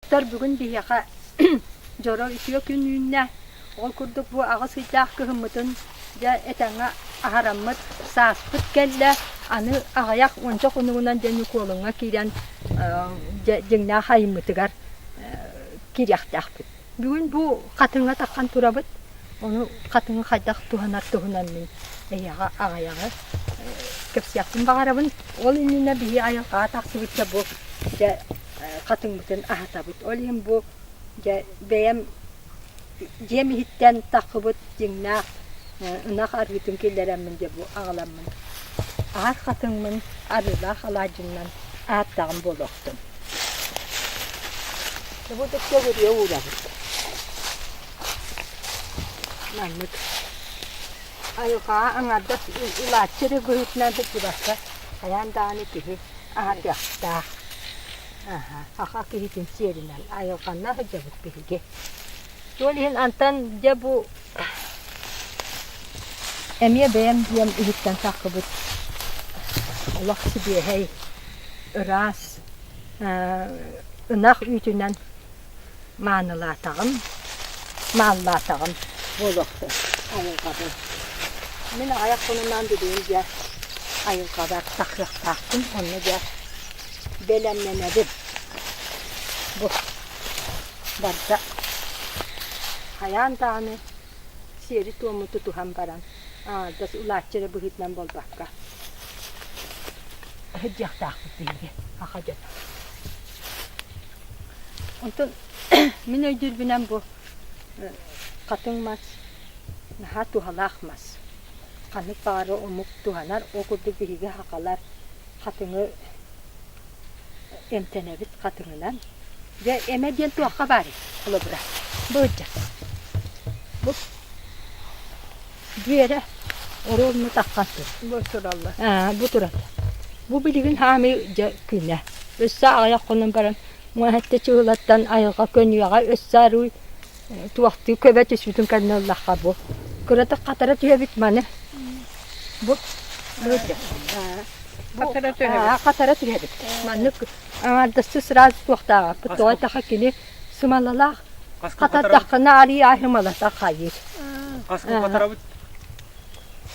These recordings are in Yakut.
Бүгүн биһиэхэ дьоро үтүө күн үүннэ. Ол курдук бу аҕыс ыйдаах кыһыммытын дьэ этэҥҥэ аһараммыт, сааспыт кэллэ. Аны аҕыйах уонча хонугунан дьэ Ньукуолуҥҥа киирэн дьэ дьиҥнээх айыммытыгар киириэхтээхпит. Бүгүн бу хатыҥҥа таххан турабыт. Ону хатыҥы хайдах туһанар туһунан мин эһиэхэ аҕыйаҕы кэпсиэхпин баҕарабын. Ол иннинэ биһи айылҕаҕа тахсыбычча бу дьэ хатыҥмытын аһатабыт. Ол иһин бу дьэ бэйэм дьиэм иһиттэн таххыбыт дьиҥнээх ынах арыытын киллэрэммин дьэ бу аҕаламмын аһар хатыҥмын арыылаах алаадьыннан аһаттаҕым буолуохтун. Бу төгүрүйэ уурабыт. Маннык айылҕаҕа аҥардас ылааччы эрэ быһыытынан сылдьыбакка хайаан даҕаны киһи аһатыахтаах. Саха киһитин сиэринэн айылҕанна сылдьабыт биһиги. Ол иһин антан дьэ бу эмиэ бэйэм дьиэм иһиттэн саххыбыт олох сибиэһэй, ыраас ынах үүтүнэн маанылаатаҕым, мааллаатаҕым буолуохтун айылҕабын. Мин аҕыйах хонунан билигин дьэ айылҕабар тахсыахтаахпын, онно дьэ бэлэмнэнэбин. Бу барыта хайаан даҕаны сиэри-туому тутуһан баран аҥаардас улааччы эрэ быһыытынан буолбакка сылдьыахтаахпыт биһиги саха дьоно. Онтон мин өйдүүрбүнэн бу хатыҥ мас наһаа туһалаах мас. Ханнык баҕарар омук туһанар, ол курдук биһиги сахалар хатыҥы эмтэнэбит хатыҥынан. Дьэ, эмэ диэн туохха баарый, холобура, бу ыдьа. Бу Дьиэрэ оруобуна таххан тур. Бу тураллар. Аа, бу тураллар. Бу билигин хаамыы дьэ күнэ. Өссө аҕыйах хонон баран муоһэтте чыһылаттан айылҕа көнүөҕэ өссө арыый туохтуу көбө түспүтүн кэннэ ыллахха бу. Кыратык хатара түһэбит маны. Бу Хатара түһэбит. Хатара түһэбит. Маннык аҥаардастыы сразу туохтааҕаппыт. Тоҕо эттэххэ кини сымалалаах Хатардаххына арыы аһымалата хайыыр. Хаскын хатарабыт?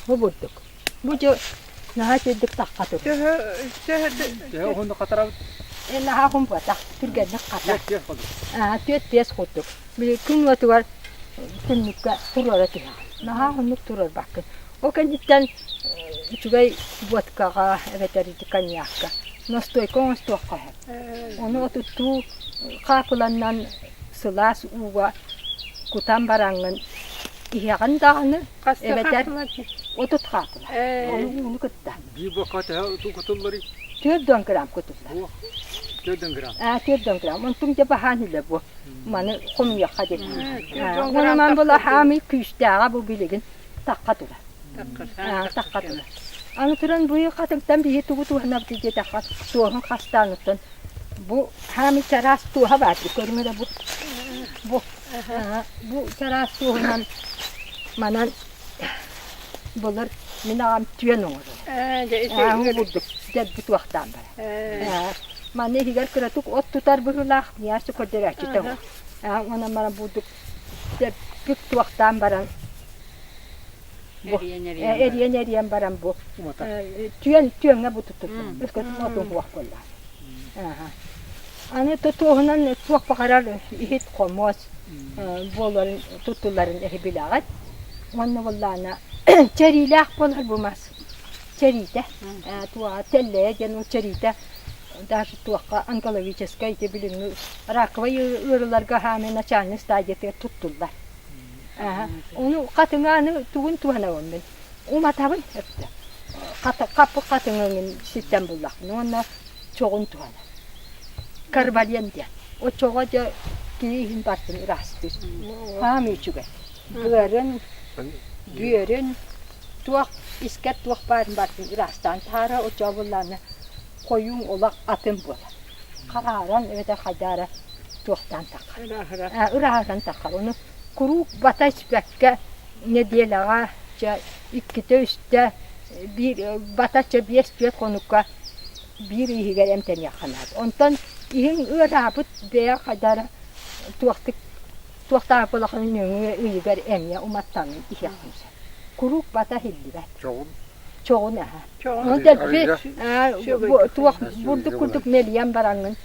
Бу бурдук. Бу дьэ наһаа үчүгэйдик тахха тур. Төһө төһө Төһө уһуннук хатарабыт? Э наһаа хумпатах, түргэнник хатар. Түөрт курдук. Аа, түөрт-биэс курдук. Били күн уотугар түннүккэ туруора түһэҕин. Наһаа уһуннук туруорбаккын. Ол кэнниттэн үчүгэй водкаҕа эбэтэр ити коньякка настойка оҥостуохха сөп. Ону отуттуу хаапыланнан сылаас ууга кутан бараҥҥын иһэҕин даҕаны эбэтэр 30 хаапыла. Ону ууну кытта. Биир буокка төһө кутулларый? 4 грамм кутуллар. 4 грамм. Аа, 4 грамм. Онтуҥ дьэ баһаан үлэ бу. Маны хомуйуохха диэн. Онон була хаамый күүстээҕэ бу билигин тахха тура. Тахха тура. Аны туран бу хатыҥтан биһи тугу туһанабыт диэтэххэ туоһун хастааныттан бу хаамый чараас туоһа баар көрүҥ эрэ бу бу бу чараас туоһунан манан былыр мин аҕам түөн оҥорор. Ааһын курдук дьэрби туохтаан барар. Манна иһигэр кыратык от тутар быһыылаах ньээсэ көрдөрөөччүтэ Онон баран бурдук бүк туохтаан баран бу эрийэн эрийэн баран бу түөн түөҥҥэ бу туттубут өскөтүн отун суох буолла аны туоһунан туох баҕарар иһит хомуос буоларын туттуларын эһи билэҕит уонна буоллаана чэриилээх буолар бу мас чэриитэ туоҕа тэллэйэ диэн ол чэриитэ даже туохха онкологическай ити билиҥҥи раковай ыарыыларга хааны начальнай стадиятыгар туттуллар. Ону хатыҥааны тугун туһанабын мин? Уматабын өттө. Хаппыт хатыҥын ситтэн буллахпын уонна чоҕун туһанар. Карбален диэн. Оччоҕо дьэ киһи иһин бартын ыраастыыр. Хаам үчүгэй. Быарын, бүөрүн, туох искэр туох баарын бартын ыраастаан таһаара оччоҕо буллааны хойууҥ олох атын буолар. Харааран эбэтэр хайдаара туохтаан таххар. Ырааһыран таххар. Ону куруук бата испэккэ нэдиэлэҕэ чэ иккитэ-үстэ биир бата чэ биэс-түөрт хонукка биир иһигэр эмтэниэххэ наада. Онтон Иһиҥ ыараабыт бэйэ хайдара туохтук туохтаах улахан нөҥүө ыйыгар эмиэ уматтанан иһиэххин сөп. Куруук бата иһиллибэт. Чоҕун? Чоҕун аһа. Чоҕун. Ону дэлби туох бурдук курдук мэлийэн бараҥҥын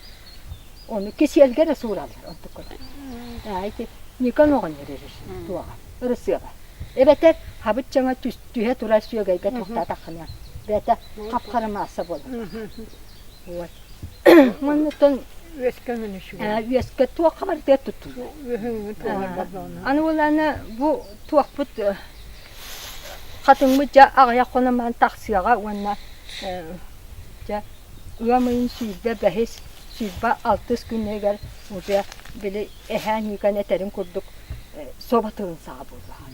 ону кисиэлгэ эрэ суураллар онтук курдук. Ити Никон оҕонньор туоҕа, ырысыаба. Эбэтэр хабыт дьаҥа түһэ турар сүөгэйгэ туохтаатаххына бэйэтэ хап-хара маасса буолар. Вот. Манныттан Үөскэ өҥүн үчүгэй. Үөскэ туохха барытыгар туттуллар. Үөһүҥҥү туоһар бардаҕына. Аны уолана бу туохпут хатыҥмыт дьэ аҕыйах хонон тахсыаҕа уонна дьэ ыам ыйын 25-ис, 26 күнүгэр уже били эһээ Ньыыкан этэрин курдук собо тылын саҕа буоллаҕа.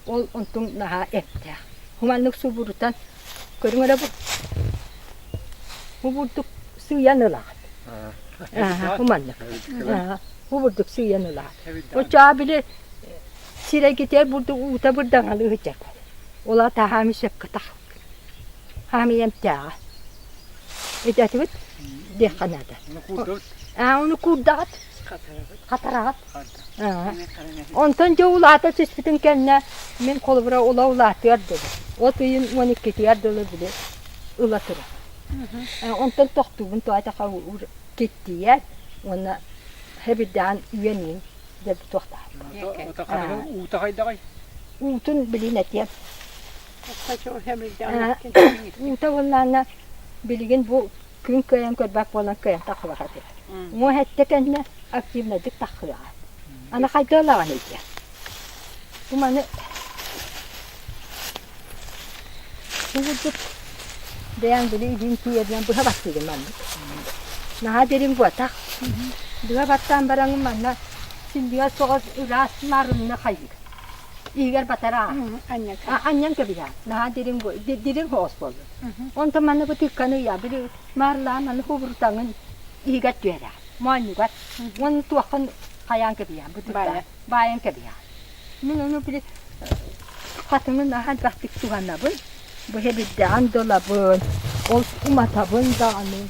Ол онтуҥ наһаа эмтээх. Хуманнык субурутан көрүҥ эрэ бу бу бурдук сыыйан ылаҕыт. Хуманнык. Бу бурдук сыыйан ылаҕыт. Оччоҕо били сирэйгитигэр бурдук уута бырдаҥалыы сылдьар. Ол аата хаами сөпкө тахалгын. Хаами эмтээҕэ. Этэтибит диэххэ наада. Аа, ону куурдаҕыт. Хатараҕыт. Онтон дьэ улаата түспүтүн кэннэ мин холобура ула улаатыар дылы, от ыйын 12-тигэр дылы били ыла турар. Онтон тохтуубун туһатаха киттийэр уонна хэбирдээн үөн дьэ туохтаах. Уута хайдаҕай? Уутун билин этиэм. Уута буоллаана билигин бу күн кыайан көрбөт буолан кыайан таххыбат этэ. Уҥуох эттэ кэннэ активнайдык таххыаҕа. Аны хайдыалаҕын илдьэ. Бу маны бу курдук бэйэҥ били илииҥ тиийэринэн быһа баттыыгын маннык. Наһаа дириҥ буотах. Быһа баттаан бараҥын манна силлигэ соҕус ыраас маарынна хайыыр. Иһигэр батараа. Анньан кэбиһэ. Наһаа дириҥ дириҥ соҕус буоллун. Онтон манна бу тыыкканы ыйаа били маарлаан аны хубурутаҥын иһигэр түһэрэ. Моонньугар. Уонна туоххун хайаан кэбиһэ. Бу тыкка баайан кэбиһэ. Мин ону били хатыҥын наһаа элбэхтик туһанабын. Бу хэбирдэҕин да ылабын, ол уматабын даҕаны.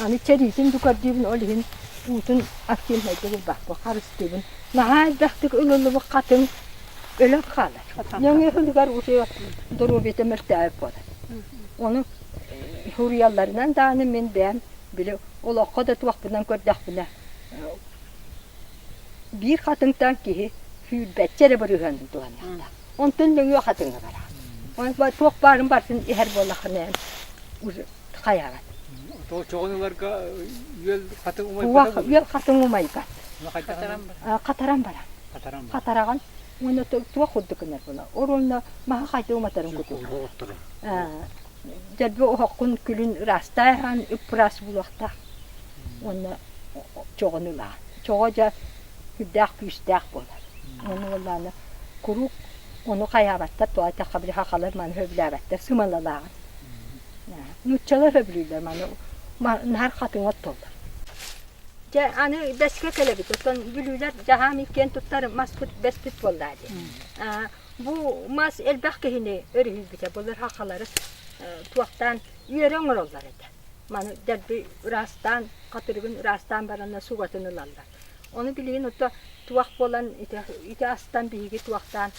Аны чэриитин да көрдүүбүн, ол иһин уутун активнайдык ылбаппын, харыстыыбын. Наһаа элбэхтик ылыллыбыт хатыҥ өлөн хаалар. Нөҥүө сылыгар уже доруобуйата мөлтөөбүт буолар. Ону суруйалларынан даҕаны мин бэйэм били олоххо да туохпунан көрдөхпүнэ биир хатыҥтан киһи сүүрбэччэ эрэ бырыһыанын туһаныахтаах. Онтон нөҥүө хатыҥҥа бараҕын. Туох баарын барытын иһэр буоллаххына эн уже хайаҕын. Чоҕун ыларга үөл хатыҥ умайбата Үөл хатыҥ умайбат. Хатаран баран. Хатараҕын уонна туох курдук гынар була. Оруонна маһы хайда уматарын курдук. Дьэлби оһоххун күлүн ыраастаан ып-ыраас булуохтаах. Уонна чоҕун ылаҕын. Чоҕо дьэ сүрдээх күүстээх буолар. Ону буоллаҕына куруук ону хайаабаттар, тоҕо эттэххэ били сахалар маны сөбүлээбэттэр, сымалалааҕын. Нууччалар сөбүлүүллэр маны наһар хатыҥ оттоллор. Дьэ аны бэскэ кэлэбит, оттон бүлүүлэр дьаһаам иккиэн туттар маспыт бэспит буоллаа дии. Бу мас элбэх киһини өрүһүйбүтэ, былыр сахалары туохтаан үөрэ оҥороллор этэ. Маны дэлби ыраастаан, хатырыгын ыраастаан баранна сугатын ылаллар. Ону билигин ото туох буолан ити, ити астан биһиги туохтаан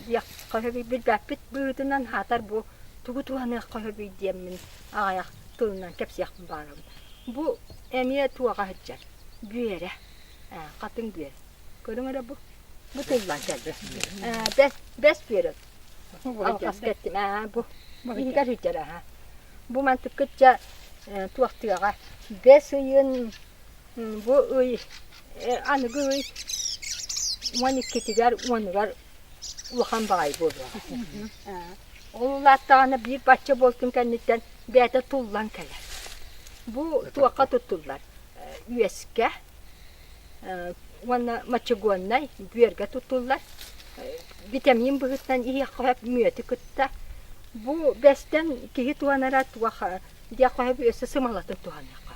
диэххэ билбэппит быһыытынан хаатар бу тугу туһаныахха сөбүй диэммин аҕыйах тылынан кэпсиэхпин баҕарабын. Бу эмиэ туоҕа сылдьар, бүөрэ, хатыҥ бүөрэ. Көрүҥ эрэ бу. Бу тыллан кэлбит. Бэс, бэс бүөрэ. Алҕас кэттим. Бу иһигэр сылдьар аһа. Бу мантыккытча туохтуоҕа бэс ыйын бу ый аныгы ый 12-тигэр уонугар улахан баҕайы буолуоҕа. Ол улааттаҕына биир бачча буолтун кэнниттэн бэйэтэ туллан кэлэр. Бу туохха туттуллар? Үөскэ уонна мочегоннай бүөргэ туттуллар. Витамин быһыытынан иһиэххэ сөп мүөтү кытта. Бу бэстэн киһи туһанара туох диэххэ сөп өссө сымалатын туһаныахха.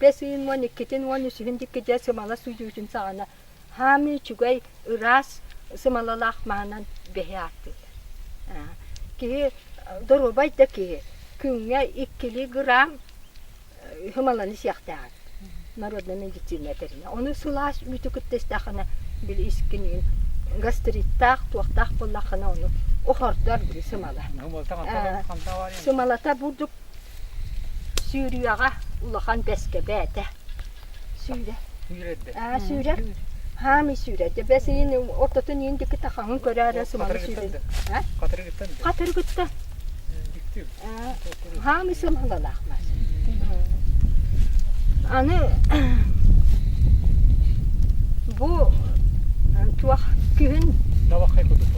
Бэс ыйын 12-тин 13-үн диэки дьэ сымала сүүрүүтүн саҕана хаамыы үчүгэй ыраас сымалалаах маһынан бэһи ааттыыллар. Киһи доруобай да киһи күҥҥэ иккилии грамм. Хымаланы сиэхтээҕин народнай медицина этэринэ. Ону сылаас үүтү кытта истэххинэ били искин гастриттаах, туохтаах буоллаххына ону охордор били сымала. Сымалата бурдук сүүрүөҕэ улахан бэскэ бээтэ. Сүүрэ. Аа сүүрэр. Хаами сүүрэр. Бэс ыйын ортотун иин диэки тахаҥын көрөөрө сымала сүүрэр. Хатырыгыттан. Хатырыгыттан. Хаамый сымалалаах мас. Аны бу туох күһүн Табахай курдук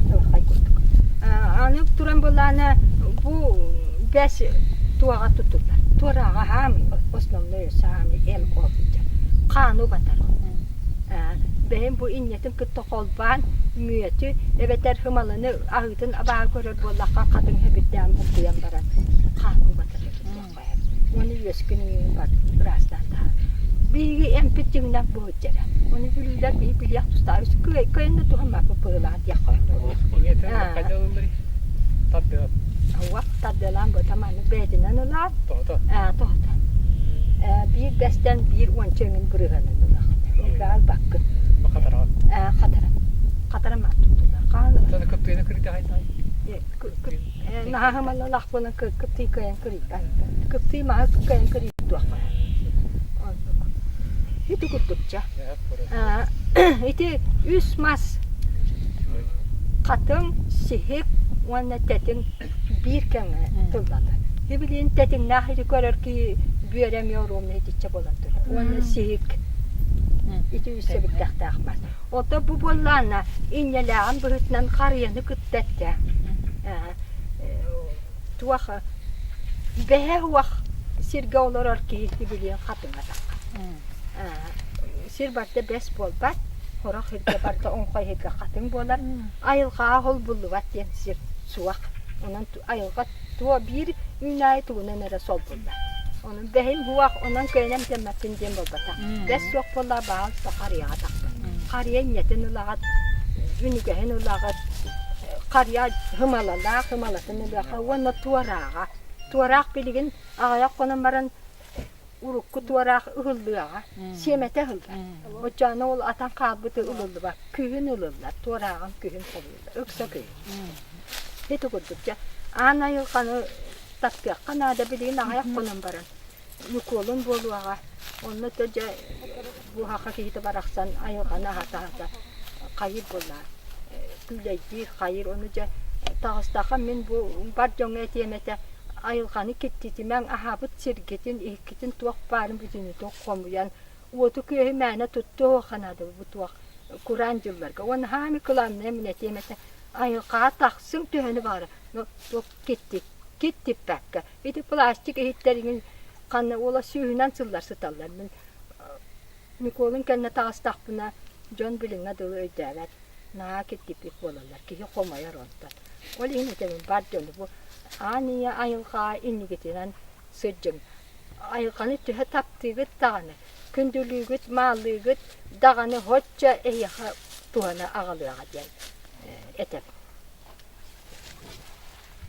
табахай курдук. Аны туран былаана бу бэс туоҕа тутуллар. Туорааҕа хаамый основной саамый эм олбуча. Хааны батар. Бэйэм бу инньэтин кытта холбоон мүөтү эбэтэр хымаланы аһыытын абааһы көрөр буоллахха хатыҥ хэбирдээн буккуйан баран хаатын батары туттуохха Уонна үөскүн иҥин бар ыраастаан таһаар. Биһиги эмпит дьиҥнээх буһуччара. Ону бүлүүлэр биһи билиэх тустаах кыайан да туһаммаппыт быһыылаах диэххэ. Иҥэтин хайда ылылларый? Тардыалаан. Уот тардыалаан бу таманы бэйэтинэн ылаан. Тоҕото? Тоҕото. Биир бэстэн биир уонча иҥин бырыһыанын ылаҕын. Элбэҕи ылбаккын. Хатараҕын. Хатаран. Хатаран маат туттуллар. Хаан кыптыыны кырыйда хайтай? Наһаа ымаллалаах буолан кыптыы кыайан кырыйбат. Кыптыы маһы кыайан кырыйдуохха. Оннук. Ити курдукча. Ити үс мас хатыҥ, сиһик уонна тэтиҥ биир кэмҥэ тылланар. Билигин тэтиҥнээх ити көрөр киһи бүөрэ эмиэ оруобуна итиччэ буолан турар. Уонна сиһик ити үс сэбирдэхтээх мас. Ото бу буоллаана инньэлээҕин быһыытынан харыйаны кытта эттэ. Туох бэһэ уох сиргэ олорор киһи билиэн хатыҥа тахха. Сир барда бэс буолбат, сорох сиргэ барда оҥхой сиргэ хатыҥ буолар. Айылҕаҕа холбуллубат диэн сир суох. Онон айылҕа туо биир үүнээйи тугунан эрэ солбуллар. Онон бэһин буох, онон кыайан эмтэммэппин диэн буолбатах. Бэс суох буолла баҕалта харыйаҕа тахпыт. Харыйа инньэтин ылаҕыт, үнүгэһин ылаҕыт, харыйа һымалалаах һымалатын ылыаха уонна туорааҕа. Туораах билигин аҕыйах хонон баран урукку туораах ыһыллыаҕа, сиэмэтэ ыһыллар. Оччоҕуна ол атан хаалбыты ылыллыбат. Күһүн ылыллар, туорааҕын күһүн хомуйуллар, ыкса күһүн. Ити курдук дьэ аан айылҕаны таптыахха наада билигин аҕыйах хонон баран Ньукуолун буолуоҕа онно то дьэ буһаха киһитэ барахсан айылҕаны аһата-аһата хайыыр буоллаҕа күүлэйдиир хайыыр ону дьэ таҕыстахха мин бу бар дьоҥҥо этиэм этэ айылҕаны киртитимэҥ аһаабыт сиргитин иһиккитин туох баарын бүтүннүүтүн хомуйан уоту-күөһү мээнэ туттуохха наада бу туох кураан дьылларга уонна хаами кылааннай мин этиэм этэ айылҕаҕа тахсыҥ төһөнү баҕара туох киттиппэккэ ити пластик иһиттэригин ханна уола сүүһүнэн сыллар сыталлар мин Ньукуолун кэннэ таҕыстахпына дьон билиҥҥэ дылы өйдөөбөт наһаа киртиппит буолаллар киһи хомойор онтон ол иһин этэбин бар дьону бу аан ийэ айылҕа иннигитинэн сылдьыҥ айылҕаны төһө таптыыгыт даҕаны күндүлүүгүт мааллыыгыт даҕаны соччо эһиэхэ туһаны аҕалыаҕа диэн этэбин.